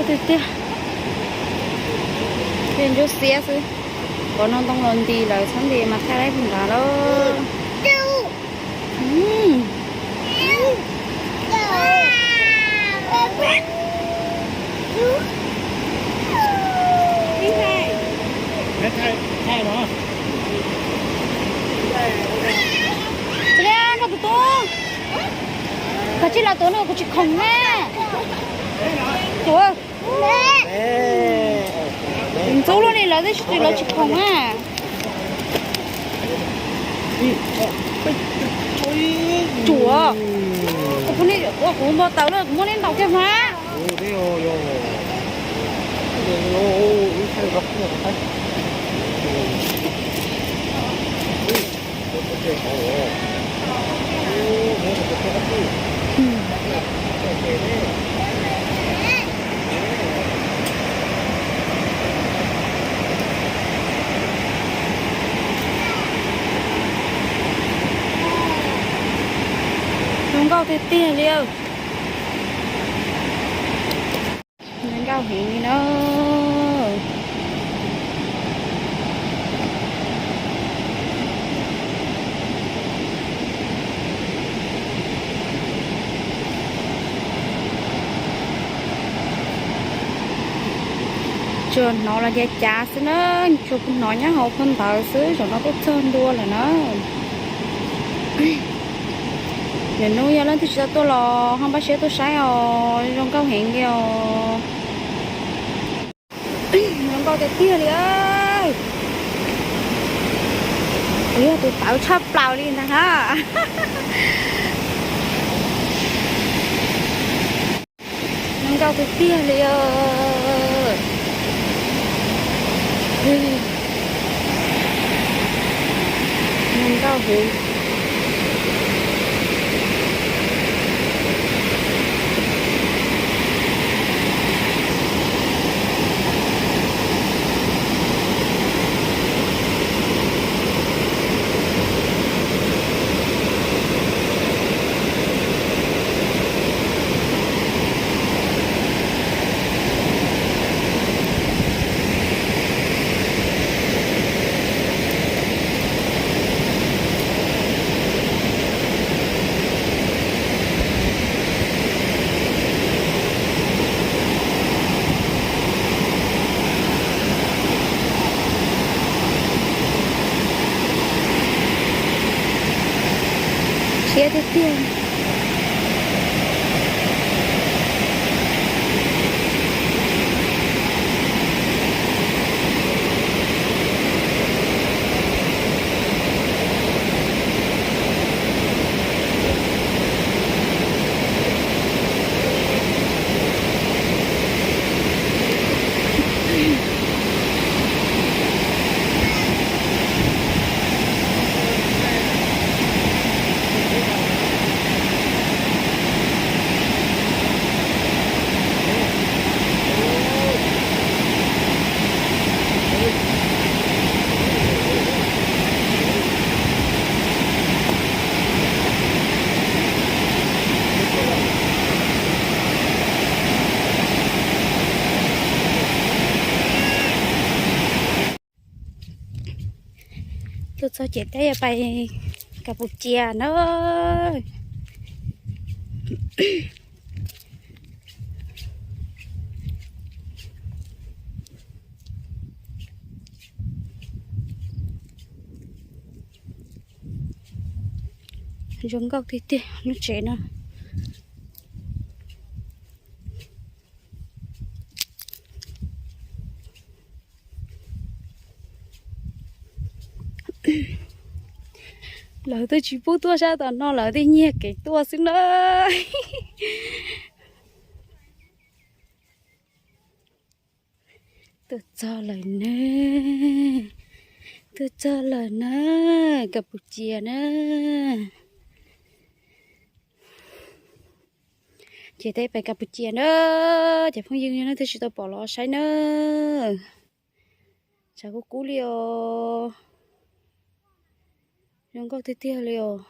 Tiag tiag, tej ntsuab xiab xwb. Pov no ntoo los nti lawm, txhob nti mas thaij laib pug nrad lauj. Koj tus tub, koj tsis los tuav no kuv tsis khoom na. Tuav. Ntxub luaj li lawv twb tsis, lawv tsis khoom na. Tsuav. Kuv, kuv npau taws lawm, kuv muab neb ntaus kiag mas. Zoo nkauj tiag tiag li. Zoo nkauj heev li na. Tsuas hnov los cav cav xwb na, tsuas hnov nyob hauv phau ntawv xwb, zaum no twb txog ntua lawm na. Nim no yog leej twg tsis tau tuaj los ho npaj siab tuaj saib os, zoo nkauj heev li os. Zoo nkauj tiag tiag li. Kuv yog tus tawv tshaj plaws li ntag na. Zoo nkauj tiag tiag li os. Zoo nkauj heev. Siab tiag tiag. Tuaj txog ces peb yuav pais Kapucia na. Zoo nkauj tiag tiag lub tsev no. Lawv twb tsis pub tuaj sab tom no, lawv twb nyiag kev tuaj xwb na. Tuaj txog lawm na, tuaj txog lawm na, Kapucia na. Ces peb pais Kapucia na, ces phooj ywg nej twb tsis tau pom los saib na. Tshav kub kub li os. Zoo nkauj tiag tiag li os.